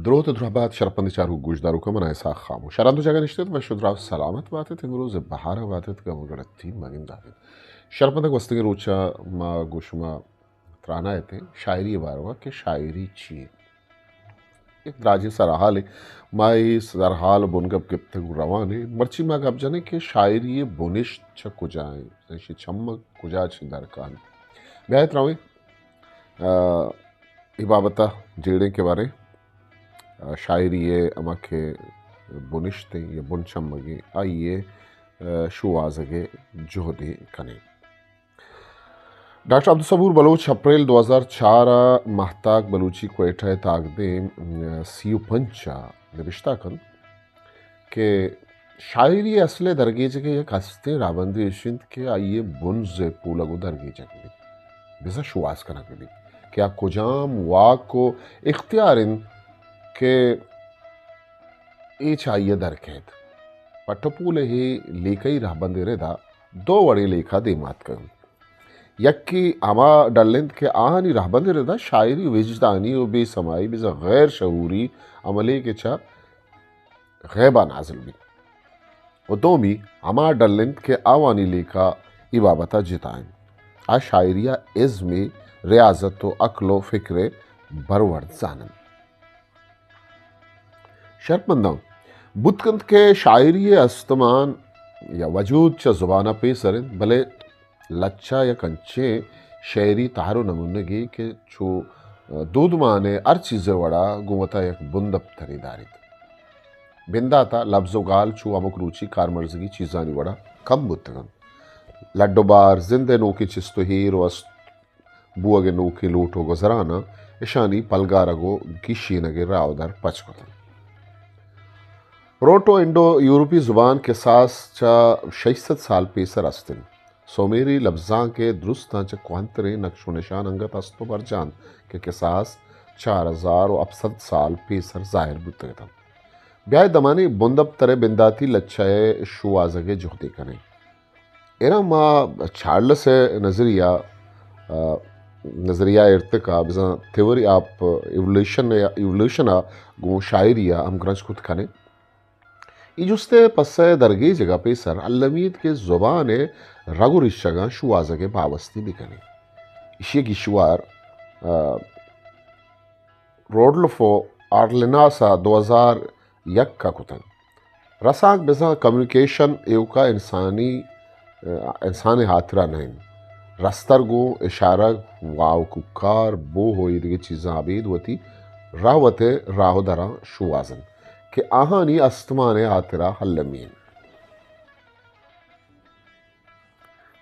دروت ءُ درہبات شرپندیں چاروک گوشداروکاں، من اسحاق خاموش۔ شرپند جاگہ نشتت، وش ءُ دراہ سلامت باتت، امروز بہار باتت، گم ءُ گڑتی مگنداتت۔ شرپند گوستگیں روچا ما گوشما ترانایتیں شاعری باروا کہ شاعری چی؟ یک دراجیں سرحالے، ما اے سرحال بنگپ گپتگ روانیں۔ مرچی ما گپ جنیں کہ شاعری بنشت چہ کجا ایں، ایشی چمگ کجا چہ درکان۔ بیایت رویں، آ، اے بابتا جیڑیں کہ باریں، آ، شاعری ہما کہ بنشتیں یا بن چمگیں، آئی، آ، شوہازگے جہدے کنیں۔ ڈاکٹر عبدالصبور بلوچ اپریل دو ہزار چار ءَ ماہتاک بلوچی کوئٹہ ءِ تاکدیم، سی و پنچ ءَ نبشتہ کنت کہ شاعری ءِ اصل ءِ درگیجگ ءِ یک ہستیں راہبندے اش انت کہ آئی ءِ بنز ءِ پولگ ءُ درگیجگ بیت، بزاں شوہاز کنگ بیت کہ آ کجام واک ءُ اختیار انت کہ اے چہ آئی ءَ در کئیت۔ پٹ ءُ پول ءِ اے لیکہی راہبند ءِ ردا دو وڑیں لیکہ دیما اتکگ انت۔ یکے ہما ڈل انت کہ آہانی راہبند ءِ ردا شاعری وجدانی ءُ بے سمائی، بزاں غیر شعوری عملے کہ چہ غیب ءَ نازل بیت۔ ءُ دومی ہما ڈل انت کہ آوانی لیکہ اے بابت ءَ جتا انت۔ آ شاعری ءَ ازم ءِ ریاضت ءُ عقل ءُ فکر ءِ برورد زان انت۔ شرپنداں، بوت کنت کہ شاعری ءِ استمان یا وجود چہ زبان ءَ پیسر انت، بلے لچہ یک انچیں شعری تہر ءُ نمونگے کہ چو دودمان ءِ ہر چیز ءِ وڑا گوں وتا یک بندپترے داریت۔ بندات ءَ لبز ءُ گال چو ہمک روچی کارمرزگی چیزانی وڑا کم بوتگ انت۔ لڈ ءُ بار، زند ءِ نوکیں چست ءُ ایر ءُ است بوگ ءِ نوکیں لوٹ ءُ گزراناں اشانی پلگارگ ءُ گیشینگ ءِ راہ ءُ در پچ کت انت۔ پروٹو انڈو یورپی زبان کساس چہ شش سد سال پیسر است انت۔ سومیری لبزانک ءِ درستاں چہ کوہنتریں نقش ءُ نشان انگت است ءُ برجاہ انت کہ کساس چار ہزار ءُ ہپت سد سال پیسر ظاہر بوتگ اتنت۔ بیائے دمانے بندپتر ءِ بنداتی لچہ ءِ شوہازگ ءِ جہدے کنیں۔ ایراں ما چارلس ءِ نظریہ، آ، نظریہ ارتقا، بزاں تھیوری آف ایولوشن، ایولوشن ءَ گوں شاعری ءَ ہمگرنچ کت کنیں۔ اے جست ءِ پسہ ءِ درگیجگ ءَ پیسر المی انت کہ زبان ءِ رگ ءُ ریشگاں شوہازگ ءِ باوستی بکنیں۔ ایشی ءِ گیشوار، آ، روڈلفو آرلیناس ءَ دو ہزار یک ءَ کتگ۔ رسانک بزاں کمیونیکیشن ایوکا انسانی، انسان ءِ ہاترا نہ انت۔ رستر گوں اشارگ، واو کوکار، بوہ ءُ ایدگہ چیزاں ابید وتی رہوت ءِ راہ ءُ دراں شوہاز انت کہ آہانی استمان ءِ ہاترا المی انت۔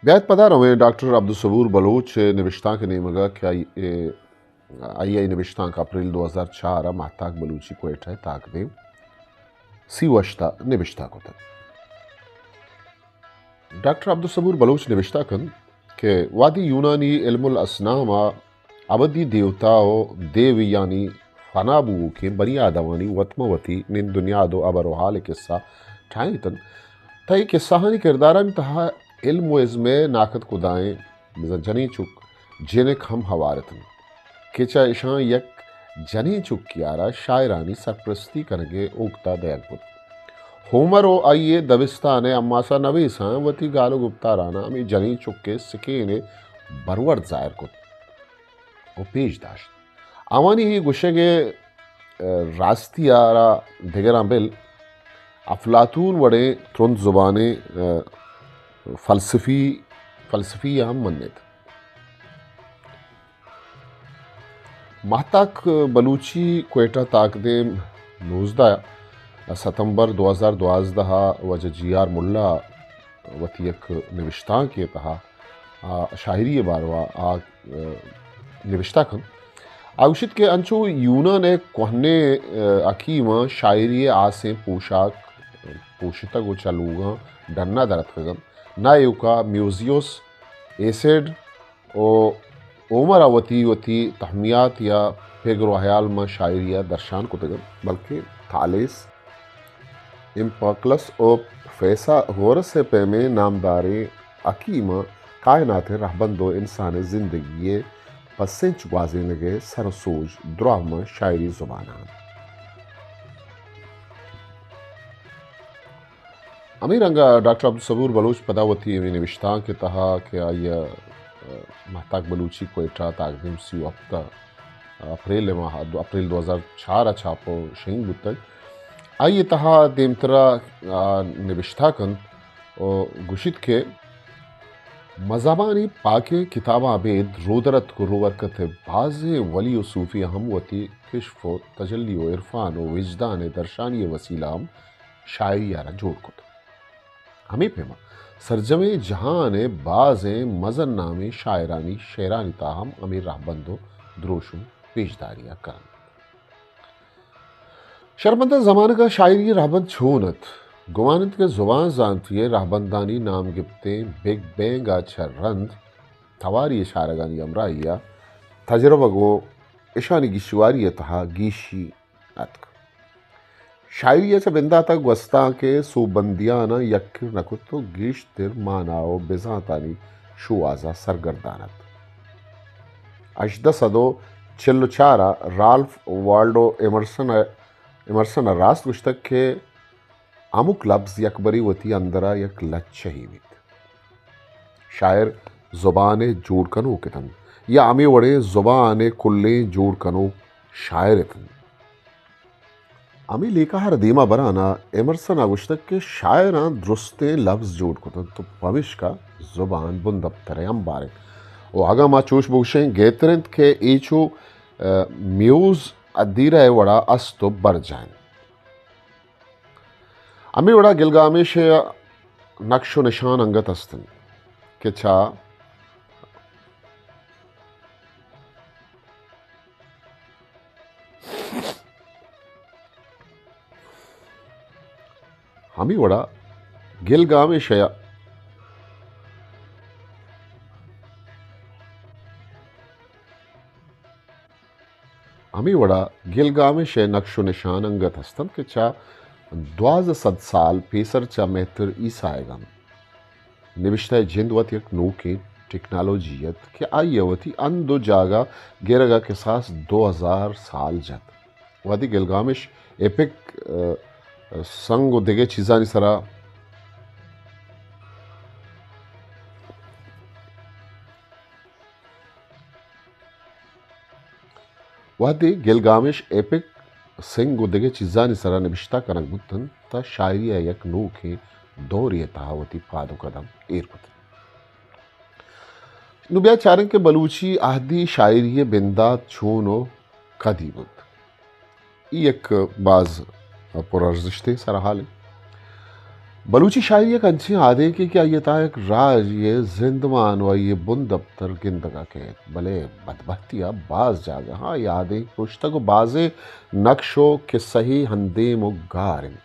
بیایت پدا رویں ڈاکٹر عبدالصبور بلوچ ءِ نبشتانک ءِ نیمگ ءَ کہ آئی ءِ، آئی ءِ نبشتانک اپریل دو ہزار چار ءَ ماہتاک بلوچی کوئٹہ ءِ تاکدیم سی و ہشت ءَ نبشتہ کتگ۔ ڈاکٹر عبدالصبور بلوچ نبشتہ کنت کہ وہدے یونانی علم الاصنام ءَ ابدی دیوتا ءُ دیویانی فنا بوؤکیں بنی آدمانی وت مہ وتی نند ءُ نیاد ءُ ہبر ءُ حال ءِ کسہ ٹاہینتنت، تہ اے کسہانی کردارانی تہا علم ءُ ازم ءِ ناکت کدائیں بزاں جنین چک جنک ہم ہوار اتنت کہ چہ اشاں یک جنین چکے ءَ را شاعرانی سرپرستی کنگ ءِ اوکتہ دئیگ بوت۔ ہومر ءُ آئی ءِ دبستان ءِ اماسا نویساں وتی گال ءُ گپتاراناں ہمے جنین چک ءِ سکین ءِ برورد ظاہر کت ءُ پیش داشت۔ آوانی اے گوشگ ءِ، ءَ، راستی ءَ را دگراں بل افلاطون وڑیں ترند زبانیں، ءَ، فلسفی، فلسفی ءَ ہم منیت۔ ماہتاک بلوچی کوئٹہ تاکدیم نوزدہ ستمبر دو ہزار دوازدہ ءَ واجہ جی آر ملا وتی یک نبشتانکے ءِ تہا آ شاعری ءِ باروا آ، ءَ، نبشتہ کنت۔ آ گوشیت کہ انچو یونان ءِ کوہنیں، ءَ، حکیماں شاعری ءِ آسیں پوشاک پوشتگ ءُ چہ لوگاں ڈنا در اتکگ انت، نہ ایوکا میوزیوس، ایسیڈ، ءُ ہومر ءَ وتی وتی تہمیات یا پگر ءُ ہیال ماں شاعری ءَ درشان کتگ انت، بلکیں تھالیس، ایمپاکلس ءُ فیثاغورس ءِ پیمیں نامداریں حکیماں کائنات ءِ رہبند ءُ انسان ءِ زندگی ءِ پسنچ گوازینگ ءِ سر ءُ سوج دراہ ماں شاعری زبان ءَ انت۔ ہمے رنگ ءَ ڈاکٹر عبدالصبور بلوچ پدا وتی ہمے نبشتانک ءِ تہا کہ آئی ءَ، ءَ، مہتاک بلوچی کوئٹہ تاکدیم سی ءُ ہپت ءَ اپریل ءِ ماہ ءَ، دو، اپریل دو ہزار چار ءَ چاپ ءُ شنگ بوتگ، آئی ءِ تہا دیمترا، آ، نبشتہ کنت ءُ گوشیت کہ مزامانی پاکیں کتاباں ابید رودرتک ءُ روبرکت ءِ بازیں ولی ءُ صوفی ءَ ہم وتی کشف ءُ تجلی ءُ عرفان ءُ وجدان ءِ درشانی ءِ وسیلہ ہم شاعری ءَ را جوڑ کت۔ ہمے پیما سرجمیں جہان ءِ بازیں مزن نامیں شاعرانی شعرانی تہا ہم ہمے رہبند ءُ دروشم پیشداری ءَ کننت۔ شرمندہ زمانگ ءَ شاعری ءِ رہبند چون ات؟ گمان انت کہ زبان زانتی ءِ رہبندانی نام گپتیں بگ بینگ ءَ چہ رند تواری ءِ چارگانی ہمراہی ءَ تجربگ ءُ اشانی گیشواری ءِ تہا گیشی اتک۔ شاعری ءَ چہ بندات ءَ گوستانک ءِ سوبمندیاناں یکر نہ کت ءُ گیشتر مانا ءُ بزانتانی شوہاز ءَ سرگردان ات۔ ہژدہ سد ءُ چل ءُ چار ءَ رالف والڈو ایمرسن ءَ، ایمرسن ءَ راست گوشتگ کہ ہمک لبز یکبرے وتی اندر ءَ یک لچہے بیت۔ شاعر زبان ءِ جوڑ کنوک اتنت یا ہمے وڑیں زبان ءِ کلیں جوڑ کنوک شاعر اتنت۔ ہمے لیکہ ءَ را دیما بران ءَ ایمرسن ءَ گوشتگ کہ شاعراں درستیں لبز جوڑ کت انت ءُ پمیشکا زبان بندپتر ءِ امبار انت ءُ اگاں ما چوش بگوشیں گہتر انت کہ اے چو، ءَ، میوز ادیرہ ءِ وڑا است ءُ برجاہ انت۔ ہمے وڑا گلگامش ءِ نقش ءُ نشان انگت است انت کہ چہ ہمے وڑا گلگامش ءِ، ہمے وڑا گلگامش ءِ نقش ءُ نشان انگت ہست انت کہ چہ دوازدہ سد سال پیسر چہ مہتر عیسائیگ انت۔ نبشتہ ءِ جند وت یک نوکیں ٹیکنالوجی ات کہ آئی ءَ وتی ہند ءُ جاگہ گرگ ءَ کساس دو ہزار سال جت۔ وہدے گلگامش ایپک، ءَ، سنگ ءُ دگہ چیزانی سرا وہدے گلگامش ایپک سنگ ءُ دگہ چیزانی سرا نبشتہ کنگ بوت انت، تہ شاعری ءَ یک نوکیں دورے ءِ تہا وتی پاد ءُ قدم ایر کت انت۔ نوں بیا چاریں کہ بلوچی عہدی شاعری ءِ بندات چون ءُ کدی بوت۔ اے یک باز پرارزشتیں سرحالے۔ بلوچی شاعری یک انچیں آدینکے کہ آئی ءِ تہا یک راجے ءِ زندمان ءُ آئی ءِ بندپتر گندگ ءَ کئیت، بلے بدبہتی ءَ باز جاگہاں اے آدینک پرشتگ ءُ بازیں نقش ءُ کسہی ہندیم ءُ گار انت۔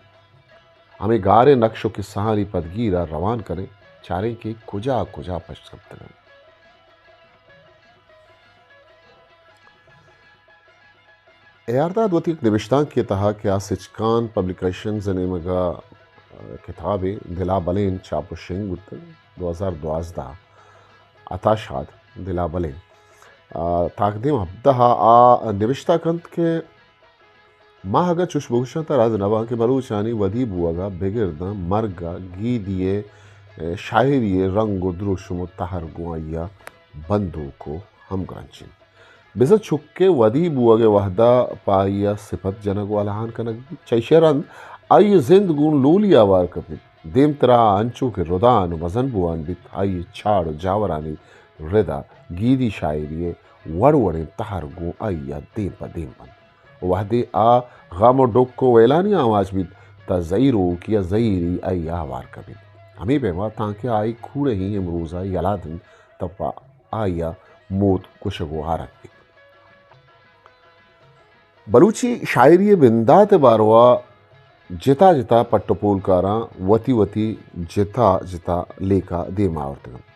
ہمے گاریں نقش ءُ کسہانی پدگیر ءَ روان کنیں، چاریں کہ کجا کجا پشت کپتگ انت۔ اے آر داد وتی یک نبشتانکے ءِ تہا کہ آ سچکان پبلیکیشنز ءِ نیمگ ءَ کتابے دلا بلین چاپ ءُ شنگ بوتگ، دو ہزار دوازدہ، عطا شاد، دلا بلین۔ آ، تاکدیم ہبدہ ءَ آ نبشتہ کنت کہ ما اگاں چوش بگوشاں تہ رد نباں کہ بلوچانی ودی بوگ ءَ بگر داں مرگ ءَ گیدی ءِ، اے، شاعری ءِ رنگ ءُ دروشم ءُ تہر گوں آئی ءَ بندوک ءُ ہمگرنچ انت۔ بزاں چک ءِ ودی بوگ ءِ وہد ءَ پہ آئی ءَ سپت جنگ ءُ الہان کنگ بیت۔ چہ ایشی ءَ رند آئی ءِ زند گوں لولی ءَ ہوار کپیت۔ دیمترا انچو کہ ردان ءُ مزن بوان بیت، آئی ءِ چاڑ ءُ جاورانی رد ءَ گیدی شاعری ءِ وڑ وڑیں تہر گوں آئی ءَ دیم پہ دیم بنت۔ وہدے آ غم ءُ ڈک ءُ ویلانی آماچ بیت، تہ زہیروک یا زہیری آئی ءَ ہوار کپیت۔ ہمے پیما تانکہ آئی کوڑہیں امروز ءَ یلہ دنت، تہ پہ آئی ءَ موت کشگ ءُ آرگ بیت۔ بلوچی شاعری ءِ بندات ءِ باروا جتا جتا پٹ ءُ پولکاراں وتی وتی جتا جتا لیکہ دیما آورتگ انت۔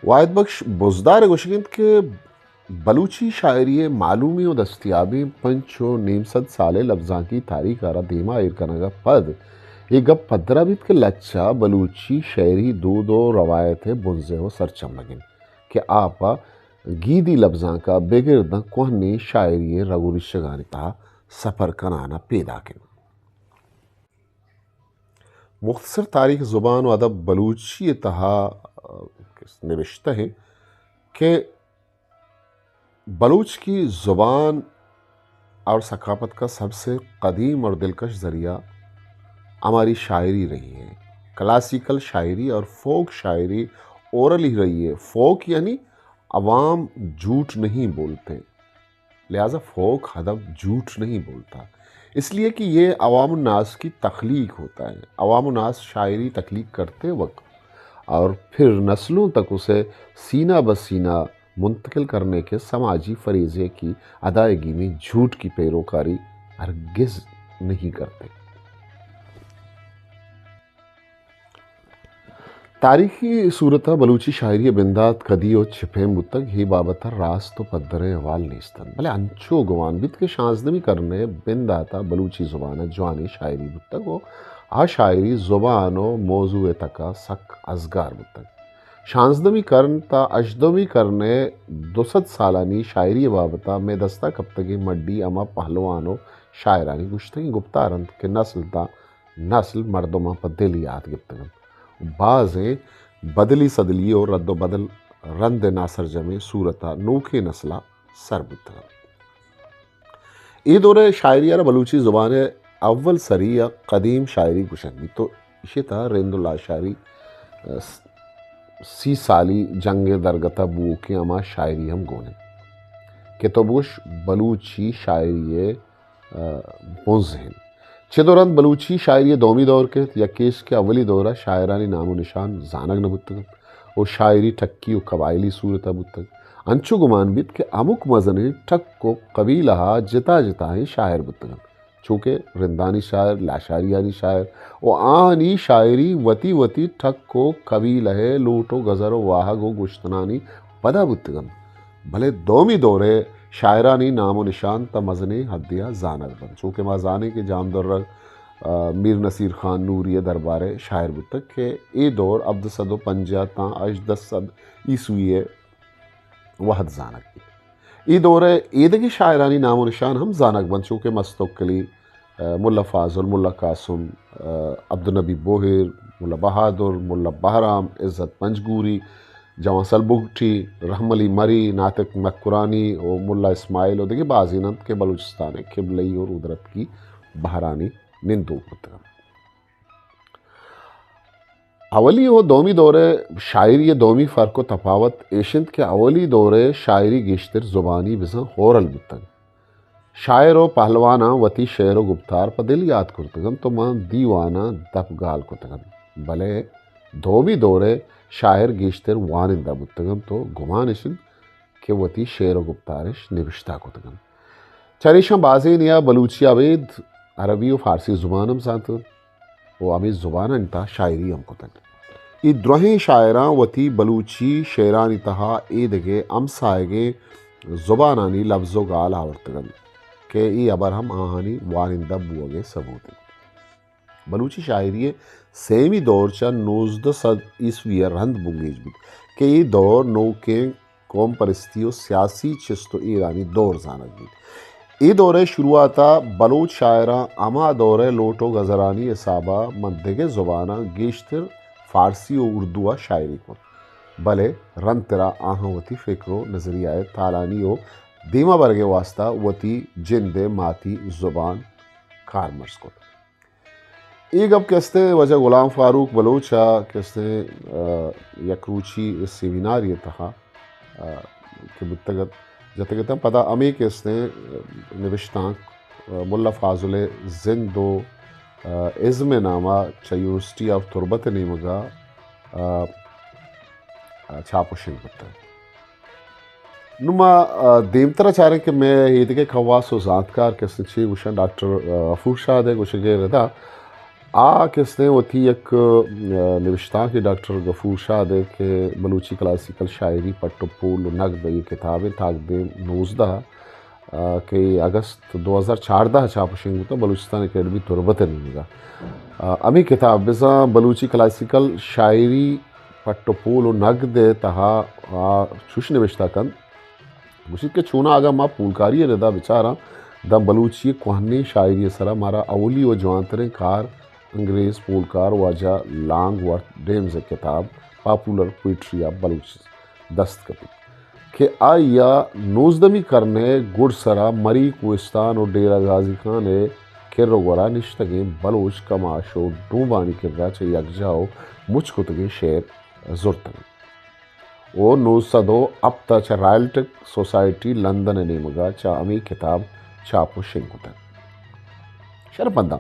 واحد بخش بزدار ءِ گوشگ انت کہ بلوچی شاعری ءِ معلومیں ءُ دستیابیں پنچ ءُ نیم سد سال ءِ لبزانکی تاریخ ءَ را دیما ایر کنگ ءَ پد اے گپ پدرا بیت کہ لچہ بلوچی شعری دود ءُ روایت ءِ بنزہ ءُ سرچمگ انت کہ آ پہ گیدی لبزانک ءَ بگر داں کوہنیں شاعری ءِ رگ ءُ ریشگانی تہا سپر کنان ءَ پیداک انت۔ مختصر تاریخ زبان و ادب بلوچی ءِ تہا، آ، نبشتہ ایں کہ بلوچ کی زبان اور ثقافت کا سب سے قدیم اور دلکش ذریعہ ہماری شاعری رہی ہے۔ کلاسیکل شاعری اور فوک شاعری اورلی رہی ہے۔ فوک یعنی عوام جھوٹ نہیں بولتے، لہذا فوک ادب جھوٹ نہیں بولتا، اس لیے کہ یہ عوام الناس کی تخلیق ہوتا ہے۔ عوام الناس شاعری تخلیق کرتے وقت اور پھر نسلوں تک اسے سینہ بہ سینہ منتقل کرنے کے سماجی فریضے کی ادائیگی میں جھوٹ کی پیروکاری ہرگز نہیں کرتے۔ تاریخی صورت ءَ بلوچی شاعری ءِ بندات کدی ءُ چہ پیم بوتگ، اے بابت ءَ راست ءُ پدریں احوال نیست اَنت، بلے انچو گمان بیت کہ شانزدہمی کرن ءِ بندات ءَ بلوچی زبان ءَ جوانیں شاعری بوتگ ءُ آ شاعری زبان ءُ موضوع ءِ تک ءَ سک ازگار بوتگ۔ شانزدہمی کرن تا ہژدہمی کرن ءِ دو سد سالانی شاعری ءِ بابت ءَ مئے دست ءَ کپتگیں مڈی ہما پہلوان ءُ شاعرانی گوشتگیں گپتار اَنت کہ نسل تا نسل مردماں پہ دل یات گپتگ اَنت۔ بازیں بدلی سدلی ءُ رد ءُ بدل رند ءِ ناسرجمیں صورت ءَ نوکیں نسل ءَ سر بوتگ اَنت۔ اے دور ءِ شاعری ءَ را بلوچی زبان ءِ اول سری یا قدیم شاعری گوشگ بیت ءُ ایشی ءِ تہا رند ءُ لاشاری، ءَ، سی سالی جنگ ءِ درگت ءَ بوؤکیں ہما شاعری ہم گون اِنت کہ تو بگوش بلوچی شاعری ءِ ءَ، بنز اِنت۔ چد ءُ رند بلوچی شاعری ءِ دومی دور کیت، یکے اِش کہ اولی دور ءَ شاعرانی نام ءُ نشان زانگ نہ بوتگ اَنت ءُ شاعری ٹکی ءُ قبائلی صورت ءَ بوتگ۔ انچو گمان بیت کہ ہمک مزنیں ٹک ءُ قبیلہ ءَ جتا جتائیں شاعر بوتگ اَنت، چو کہ رندانی شاعر، لاشاریانی شاعر ءُ آہانی شاعری وتی وتی ٹک ءُ قبیلہ ءِ لوٹ ءُ گزر ءُ واہگ ءُ گوشتنانی پدا بوتگ اَنت۔ بلے دومی دور ءِ شاعرانی نام ءُ نشان تا مزنیں حدے ءَ زانگ بنت۔ چو کہ ما زانیں کہ جام درگ، ءَ، میر نصیر خان نوری ءِ دربار ءِ شاعر بوتگ کہ اے دور ہبدہ سد ءُ پنجاہ تاں ہژدہ سد عیسوی ءِ وہد زانگ بیت۔ اے دور ءِ ایدگہ شاعرانی نام ءُ نشان ہم زانگ بنت، چو کہ مستوکلی، ءَ، ملا فاضل، ملا قاسم، ءَ، عبدالنبی بوہیر، ملا بہادر، ملا بہرام، عزت پنجگوری، جوان سلبگٹی، رحم علی مری، ناطق مکرانی ءُ ملا اسماعیل ءُ دگہ بازین اَنت کہ بلوچستان ءِ قبلہی ءُ رودرتکی بہرانی نندوک بوتگ اَنت۔ اولی ءُ دومی دور ءِ شاعری ءِ دومی فرق ءُ تپاوت ایش اِنت کہ اولی دور ءِ شاعری گیشتر زبانی بزاں اورل بوتگ۔ شاعر ءُ پہلواناں وتی شعر ءُ گپتار پہ دل یات کرتگ اَنت ءُ ماں دیواناں دپ گال کتگ اَنت، بلے دومی دور ءِ شاعر گیشتر وانندہ بوتگ اَنت ءُ گمان اِش اِنت کہ وتی شعر ءُ گپتار اِش نبشتہ کتگ اَنت۔ چریشاں بازینے ءَ بلوچی ءَ ابید عربی ءُ فارسی زبان ہم زانتگ اَنت ءُ ہمے زبانانی تہا شاعری ہم کتگ۔ اے درہیں شاعراں وتی بلوچی شعرانی تہا ایدگہ ہمساہگیں زبانانی لبز ءُ گال آورتگ اَنت کہ اے ہبر ہم آہانی وانندہ بوہگ ءِ ثبوت اِنت۔ بلوچی شاعری ءِ سیمی دور چہ نوزدہ سد عیسوی ءَ رند بنگیج بیت کہ اے دور نوکیں قوم پرستی ءُ سیاسی چست ءُ ایرانی دور زانگ بیت۔ اے دور ءِ شروعات ءَ بلوچ شاعراں ہما دور ءِ لوٹ ءُ گزرانی حساب ءَ ماں دگہ زباناں گیشتر فارسی ءُ اردو ءَ شاعری کت، بلے رندتر ءَ آہاں وتی فکر ءُ نظریہ ءِ تالانی ءُ دیما برگ ءِ واستہ وتی جند ءِ ماتی زبان کارمرز کت۔ اے گپ کہ استیں واجہ غلام فاروق بلوچ ءَ کہ استیں، آ، یک روچی سیمینارے ءِ تہا، آ، کہ بوتگ ات، جتگ اتاں، پدا ہمے کہ استیں، آ، نبشتانک، آ، ملا فاضل ءِ زند ءُ، آ، ازم ءِ نام ءَ چہ یونیورسٹی آف تربت ءِ نیمگ ءَ، آ، آ، چھاپ ءُ شنگ بوتگ۔ نوں ما، آ، دیمتر ءَ چاریں کہ مئے ایدگہ کواس ءُ زانتکار کہ استیں چے گوشاں ڈاکٹر، آ، غفور شاد ءِ گوشگ ءِ ردا آ کہ استیں وتی یک، آ، نبشتانکے ڈاکٹر غفور شاد ءِ کہ بلوچی کلاسیکل شاعری پٹ ءُ پول ءُ نگد ءِ کتابے تاکدیم نوزدہ، آ، کہ اگست دو ہزار چاردہ ءَ چھاپ ءُ شنگ بوتگ بلوچستان اکیڈمی تربت ءِ نیمگ ءَ۔ آ، ہمے کتاب بزاں بلوچی کلاسیکل شاعری پٹ ءُ پول ءُ نگد ءِ تہا آ چوش نبشتہ کنت، گوشیت کہ چوناں اگاں ما پولکاری ءِ ردا بچاراں، داں بلوچی ءِ کوہنیں شاعری ءِ سرا مارا اولی ءُ جوانتریں کار انگریز پولکار واجہ لانگ ورتھ ڈیمز ءِ کتاب پاپولر پوئٹری آف بلوچ دست کپیت کہ آئی ءَ نوزدہمی کرن ءِ گڈسر ءَ مری کوہستان ءُ ڈیرہ غازی خان ءِ کر ءُ گور ءَ نشتگیں بلوچ کماش ءُ ڈومبانی کرا چہ یکجاہ ءُ مچ کتگیں شعر زرتگ ءُ نو سد ءُ ہپت ءَ چہ رائلٹک سوسائٹی لندن ءِ نیمگ ءَ چہ ہمے کتاب چاپ ءُ شنگ کتگ۔ شرپمنداں،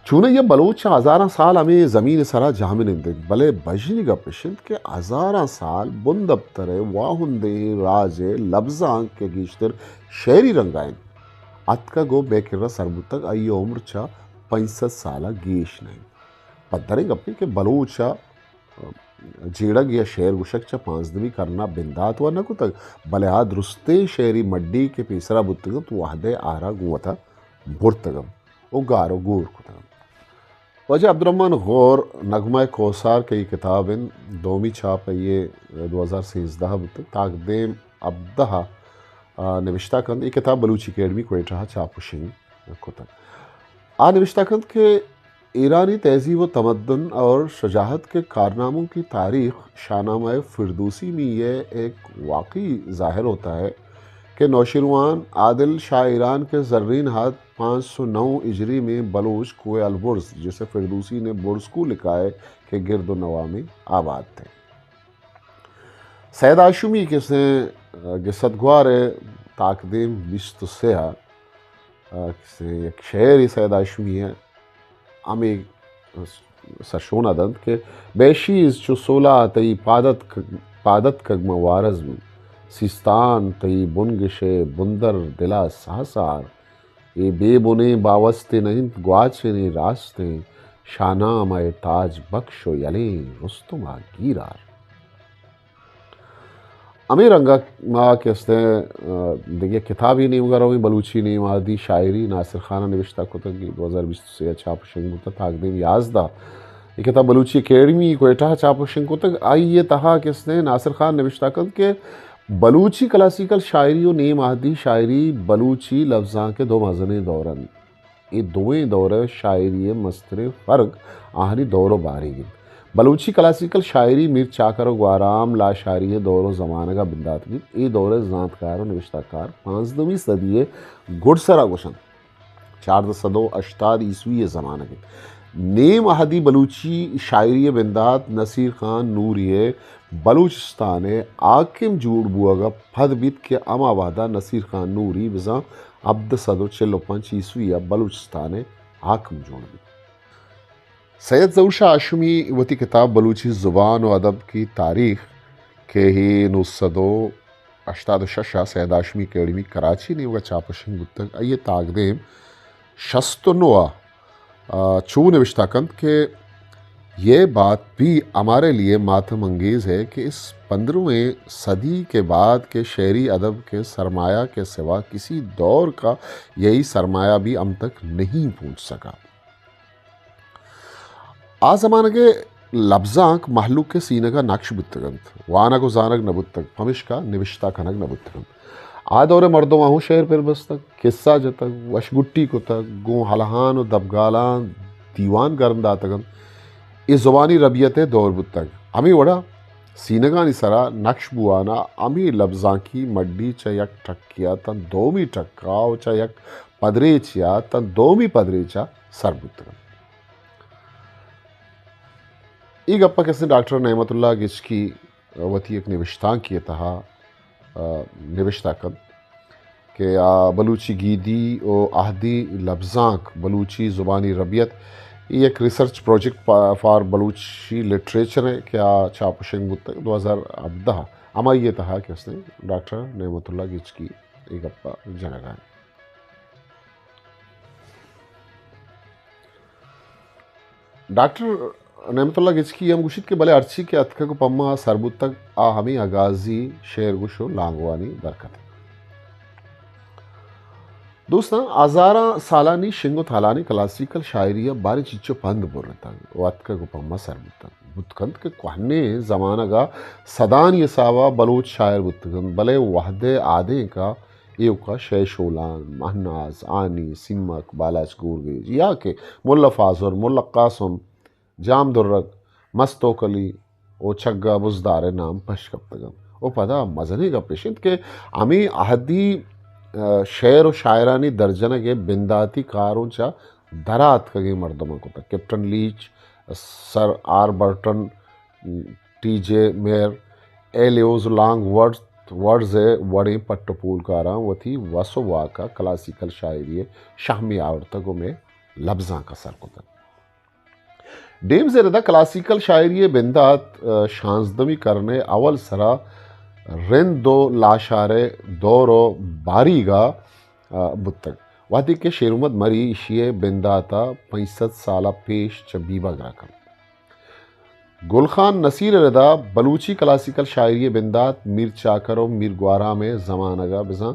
چونائی ءَ بلوچ چہ ہزاراں سال ہمے زمین ءِ سرا جہمنند انت، بلے بژنی گپ اش انت کہ ہزاراں سال بندپتر ءِ واہندیں راج ءِ لبزانک کہ گیشتر شعری رنگ ءَ انت، اتکگ ءُ مئے کرا سر بوتگ، آئی ءِ عمر چہ پنچ سد سال ءَ گیش نہ انت۔ پدریں گپے کہ بلوچ ءَ جیڑگ یا شعر گوشگ چہ پانزدہمی کرن ءَ بندات وَ نہ کتگ، بلے آ درستیں شعری مڈی کہ پیسرا بوتگ انت، وہد ءِ آہرا گوں وتا برتگ انت ءُ گار ءُ گور کتگ انت۔ واجہ عبدالرحمن غور، نغمہ کوثر کہ اے کتاب انت، دومی چاپ ءَ اے دو ہزار سیزدہ ءَ بوتگ، تاکدیم ہبدہ ءَ نوشتہ کنت۔ اے کتاب بلوچی اکیڈمی کوئٹہ ءَ چاپ ءُ شنگ کتگ۔ آ نوشتہ کنت کہ ایرانی تہذیب و تمدن اور شجاعت کے کارناموں کی تاریخ شاہنامہ فردوسی میں یہ ایک واقعی ظاہر ہوتا ہے کہ نوشیروان عادل شاہ ایران کے زرین ہاتھ پانچ سو نو ہجری میں بلوچ کوہ البرز، جسے فردوسی نے برز کوہ لکھا ہے، کے گرد و نواح میں آباد تھے۔ سید ہاشمی کسیں گسد گوار ءِ تاکدیم بیست و سہ ءَ، آ، کسیں یک شعرے سید ہاشمی ءِ ہمے سرشون ءَ دنت کہ بہ شیز چو سولا تئی پادت، پادتکگ من وارز بی، سیستان تئی بنگش ءِ بندر دل ءَ ساہ سار، اے بے بنیں باوستے نہ انت گواچنیں راستیں، شاہنامہ ءِ تاج بخش و یلیں رستم ءَ گیرار۔ ہمے رنگ ءَ ما کہ استیں، آ، دگہ کتابے نیمگ ءَ رویں، بلوچی نیم اہدی شاعری، ناصر خان ءَ نوشتہ کتگ، دو ہزار بیست و سہ ءَ چاپ و شنگ بوتگ، تاکدیم یازدہ۔ اے کتاب بلوچی اکیڈمی کوئٹہ ءَ چاپ و شنگ کتگ، آئی ءِ تہا کہ استیں ناصر خان نوشتہ کنت کہ بلوچی کلاسیکل شاعری و نیم اہدی شاعری بلوچی لبزانک ءِ دو مزنیں دور انت۔ اے دوئیں دور ءِ شاعری ءِ مستریں فرق آہانی دور و باریگ انت۔ بلوچی کلاسیکل شاعری میر چاکر و گوہرام لاشاری ءِ دور و زمانگ ءَ بندات بیت۔ اے دور ءِ زانتکار و نبشتہ کار پانزدہمی صدی ءِ گڈسر ءَ گوش انت۔ چاردہ سد و ہشتاد عیسوی ءِ زمانگ انت۔ نیم اہدی بلوچی شاعری ءِ بندات نصیر خان نوری ءِ بلوچستان ءِ حاکم جوڑ بوگ ءَ پد بیت کہ ہما وہد ءَ نصیر خان نوری بزاں ہبدہ سد و چل و پنچ عیسوی ءَ بلوچستان ءِ حاکم جوڑ بیت۔ سید ظہور شاہ ہاشمی وتی کتاب بلوچی زبان و ادب کی تاریخ کہ اے نو سد و ہشتاد و شش ءَ سید ہاشمی اکیڈمی کراچی ءِ نیمگ ءَ چاپ و شنگ بوتگ، آئی ءِ تاکدیم شست و نو ءَ، آ، چو نوشتہ کنت کہ یہ بات بھی ہمارے لیے ماتم انگیز ہے کہ اس پندرہویں صدی کے بعد کے شعری ادب کے سرمایہ کے سوا کسی دور کا یہی سرمایہ بھی ہم تک نہیں پہنچ سکا۔ آ زمانگ ءِ لبزانک مہلوک ءِ سینگ ءَ نکش بوتگ انت، وانگ و زانگ نہ بوتگ، پمشکا نبشتہ کنگ نہ بوتگ انت۔ آ دور ءِ مردماں ہوں شعر پر بستگ، کسہ جتگ، وشگٹی کتگ، گوں ہلہان و دبگالاں دیوان گرم داتگ انت۔ اے زبانی ربیت ءِ دور بوتگ۔ ہمے وڑا سینگانی سرا نکش بوان ءَ ہمے لبزانکی مڈی چہ یک ٹکے ءَ تاں دومی ٹک ءَ و چہ یک پدریچے ءَ تاں دومی پدریچ ءَ سر بوتگ انت۔ اے گپ ءَ کسیں ڈاکٹر نعمت اللہ گچکی وتی یک نبشتانکے ءِ تہا، آ، نبشتہ کنت کہ آ بلوچی گیدی و اہدی لبزانک، بلوچی زبانی ربیت، اے یک ریسرچ پروجیکٹ پا-، فار بلوچی لٹریچر ءِ کہ آ چاپ و شنگ بوتگ دو ہزار ہبدہ ءَ۔ ہمائی ءِ تہا کہ استیں ڈاکٹر نعمت اللہ گچکی اے گپ ءَ جنگ ءَ انت۔ ڈاکٹر نعمت اللہ گچکی ہم گوشیت کہ بلے ہرچی کہ اتکگ و پہ ما سر بوتگ، آ ہمے اگازی شعر گوش و لانگوانی برکت انت۔ دوستاں، ہزاراں سالانی شنگ و تالانی کلاسیکل شاعری ءَ باریں چیچو پند برتگ و اتکگ و پہ ما سر بوتگ۔ بوت کنت کہ کوہنیں زمانگ ءَ سدانی حساب ءَ بلوچ شاعر بوتگ انت، بلے وہد ءِ آدینک ءَ ایوکا شے شولان، مہناز، آنی، سیمک، بالاچ گورگیج، یا کہ ملا فاضل، ملا قاسم، جام درگ، مست توکلی او چگا بزدار ءِ نام پش کپتگ انت۔ او پدا مزنیں گپ اش انت کہ ہمے عہدی، آ، شعر و شاعرانی درجنگ ءِ بنداتی کار اوں چہ درا اتکگیں مردماں کتگ۔ Captain Leach, sir R Burton, T J Mayer, ایلیوز لانگ ورڈز، ورڈز ءِ وڑیں پٹ و پولکاراں وتی وس و واک ءَ کلاسیکل شاعری ءِ شہمی آورتگ و مئے لبزانک ءَ سر کتگ۔ ڈیمز ءِ ردا کلاسیکل شاعری ءِ بندات، آ، شانزدمی کرن ءِ اول سرا رند و لاشار ءِ دور و باریگ ءَ، آ، بوتگ، وہدے کہ شیر محمد مری ایشی ءِ بندات ءَ پنچ سد سال ءَ پیش چہ بیبگر ءَ کنت۔ گل خان نصیر ءِ ردا بلوچی کلاسیکل شاعری ءِ بندات میر چاکر و میر گوہرام ءِ زمانگ ءَ بزاں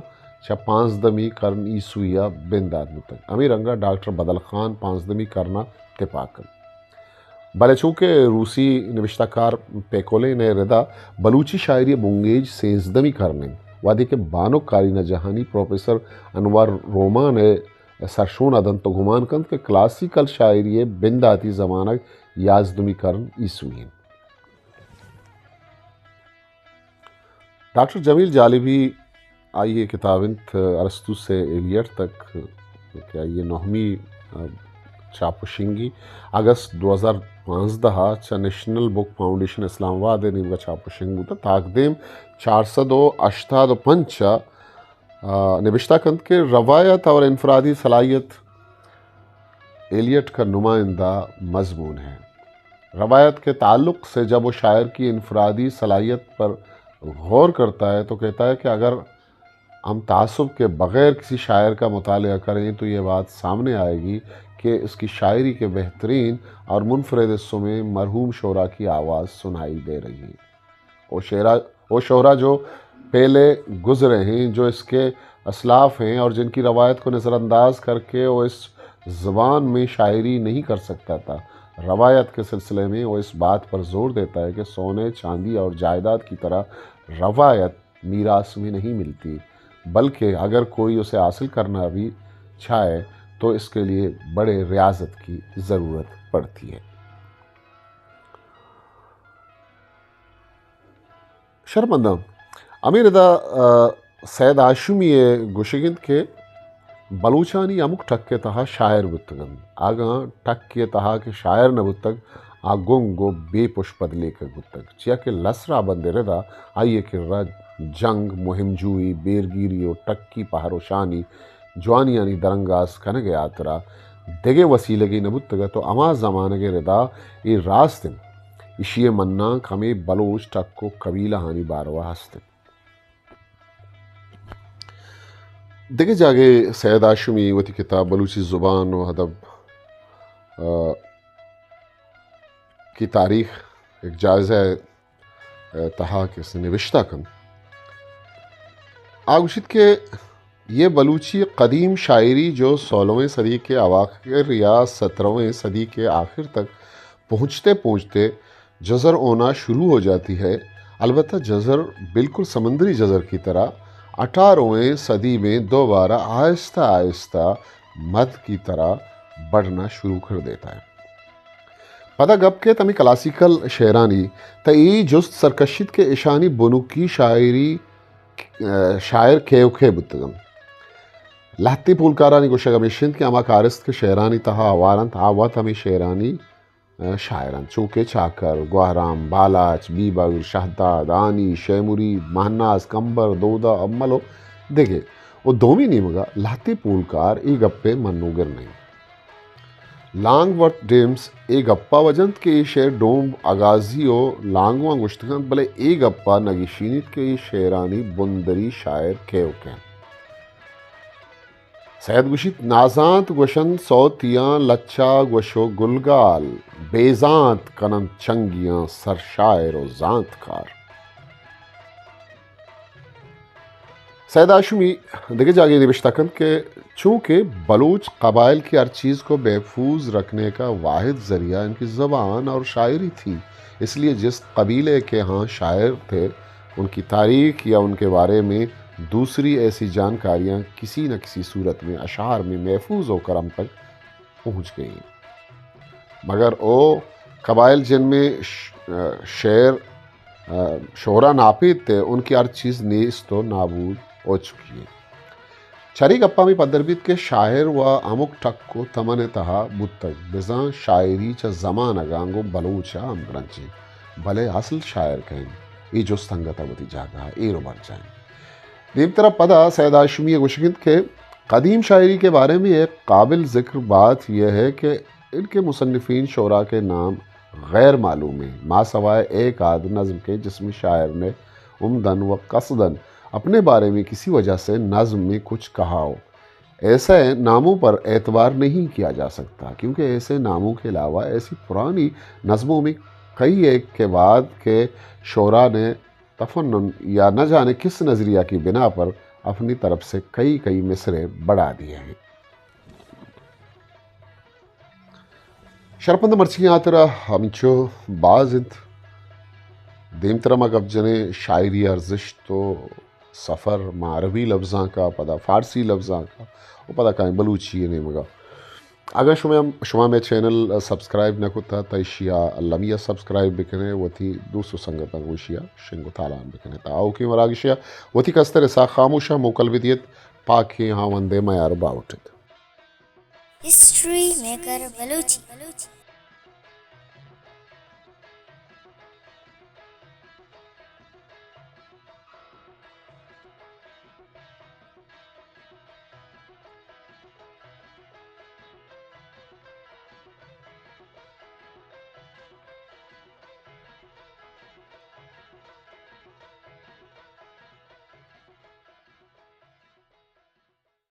چہ پانزدمی کرن عیسوی ءَ بندات بوتگ۔ ہمے رنگ ءَ ڈاکٹر بدل خان پانزدمی کرن ءَ تپاک انت۔ بلے چونکہ روسی نبشتہ کار پیکولین ءِ ردا بلوچی شاعری ءِ بنگیج سیزدمی کرن انت، وہدے کہ بانک کارینا جہانی پروفیسر انور رومان ءِ سرشون ءَ دنت و گمان کنت کہ کلاسیکل شاعری ءِ بنداتی زمانگ یازدمی کرن عیسوی انت۔ ڈاکٹر جمیل جالبی، آئی ءِ کتاب انت ارسطو سے ایلیٹ تک، کہ آئی ءِ نہمی، آ، چاپ و شنگی اگست دو ہزار پانزدہ ءَ چہ نیشنل بک فاؤنڈیشن اسلام آباد ءِ نیمگ ءَ چاپ و شنگ بوتگ۔ تاکدیم چار سد و ہشتاد و پنچ ءَ، آ، نبشتہ کنت کہ روایت اور انفرادی صلاحیت ایلیٹ کا نمائندہ مضمون ہے۔ روایت کے تعلق سے جب وہ شاعر کی انفرادی صلاحیت پر غور کرتا ہے تو کہتا ہے کہ اگر ہم تعصب کے بغیر کسی شاعر کا مطالعہ کریں تو یہ بات سامنے آئے گی کہ اس کی شاعری کے بہترین اور منفرد حصوں میں مرحوم شعراء کی آواز سنائی دے رہی ہے۔ وہ شعرا، وہ شعراء جو پہلے گزرے ہیں، جو اس کے اسلاف ہیں اور جن کی روایت کو نظر انداز کر کے وہ اس زبان میں شاعری نہیں کر سکتا تھا، روایت کے سلسلے میں وہ اس بات پر زور دیتا ہے کہ سونے، چاندی اور جائیداد کی طرح روایت میراث میں نہیں ملتی، بلکہ اگر کوئی اسے حاصل کرنا بھی چاہے تو اس کے لیے بڑے ریاضت کی ضرورت پڑتی ہے۔ شرمنداں، ہمے ردا، آ، سید ہاشمی ءِ گوشگ انت کہ بلوچانی ہمک ٹک ءِ تہا شاعر بوتگ انت۔ اگاں ٹکے ءِ تہا کہ شاعر نہ بوتگ، آ گنگ و بے پشپد لیکگ بوتگ، چیا کہ لس راہبند ءِ ردا آئی ءِ کرا جنگ، مہم جوئی، بیرگیری و ٹکی پہر و شانی جوانیانی درانگاز کنگ ءِ ہاترا دگہ وسیلگے نہ بوتگ ات و ہما زمانگ ءِ ردا اے راست انت، ایشی ءِ منانک ہمے بلوچ ٹک و قبیلہانی باروا ہست انت۔ دگہ جاگہے سید ہاشمی وتی کتاب بلوچی زبان و ادب، آ، کی تاریخ یک جائزہ ءِ تہا کسے نبشتہ کنت۔ آ گوشیت کہ یہ بلوچی قدیم شاعری جو سولہویں صدی کے اواخر یا سترہویں صدی کے آخر تک پہنچتے پہنچتے جزر ہونا شروع ہو جاتی ہے، البتہ جزر بالکل سمندری جزر کی طرح اٹھارہویں صدی میں دوبارہ آہستہ آہستہ مد کی طرح بڑھنا شروع کر دیتا ہے۔ پدا گپ کیت ہمے کلاسیکل شعرانی، تہ اے جست سر کشیت کہ اشانی بنکی شاعری، آ، شاعر کئے و کئے بوتگ انت۔ لہتے پولکارانی گوشگ ہمیش انت کہ ہما کارست کہ شعرانی تہا ہوار انت، آ وت ہمے شعرانی، آ، شاعر انت، چو کہ چاکر، گوہرام، بالاچ، بیبگر، شہداد، ہانی، شے مرید، مہناز، کمبر، دودا، امل و دگہ۔ و دومی نیمگا لہتے پولکار اے گپ ء منوگر نہ انت۔ لانگ ورتھ ڈیمز اے گپا وجنت کہ اے شعر ڈومب اگازی و لانگواں گوشتگ انت، بلے اے گپا نہ گیشینیت کہ اے شعرانی بندری شاعر کئے و کئے انت۔ سید گوشیت، نازانت گوشنت سوتیاں لچا گوش و گلگال، بے زانت کننت چنگیاں سر شاعر و زانتکار۔ سید ہاشمی دگہ جاگہے نبشتہ کنت کہ چونکہ بلوچ قبائل کی ہر چیز کو محفوظ رکھنے کا واحد ذریعہ ان کی زبان اور شاعری تھی، اس لیے جس قبیلے کے ہاں شاعر تھے، ان کی تاریخ یا ان کے بارے میں دوسری ایسی جانکاریاں کسی نہ کسی صورت میں اشعار میں محفوظ ہو کر ہم تک پہنچ گئیں۔ مگر او قبائل جن میں ش-، شعر، شعرا ناپید تھے، ان کی ہر چیز نیست و نابود ہو چکی ہے۔ چری گپا می پدر بیت کہ شاعر و ہمک ٹک و تمن تہا بوتگ، بزاں شاعری چہ زمانگاں گوں بلوچا ہمگرنچیں، بلے اصل شاعر کئے انت؟ اے جست انگتا وتی جاگہا ایر و برجاہ انت۔ دیمترا پدا سید ہاشمی ء گوشگ انت کہ قدیم شاعری کے بارے میں ایک قابل ذکر بات یہ ہے کہ ان کے مصنفین شعراء کے نام غیر معلوم ہیں، ماسوائے ایک آدھ نظم کے جس میں شاعر نے عمدن و قصدن اپنے بارے میں کسی وجہ سے نظم میں کچھ کہا ہو۔ ایسے ناموں پر اعتبار نہیں کیا جا سکتا، کیونکہ ایسے ناموں کے علاوہ ایسی پرانی نظموں میں کئی ایک کے بعد کے شعراء نے تفنن یا نہ جانے کس نظریہ کی بنا پر اپنی طرف سے کئی کئی مصرعے بڑھا دیے ہیں۔ شرپند مرچی آترا ہمچو باز انت۔ دیمترا ما گپ جنیں شاعری ارزشت و سفر، ما عربی لبزاں کا، پدا فارسی لبزاں کا، و پدا کائیں بلوچی نیمگا۔ اگاں شما، شما مئے چینل سبسکرائب نہ کتا، تا ایشیا المی سبسکرائب بکنے، وتی دوست و سنگتاں گوں ایشیا شنگ و تالان بکنے۔ تا آؤکیں وراگشیا وتی کستر اسحاق خاموشا موکل بدیت، پاکیں ہاوندے میار باوٹت۔ History maker Balochi.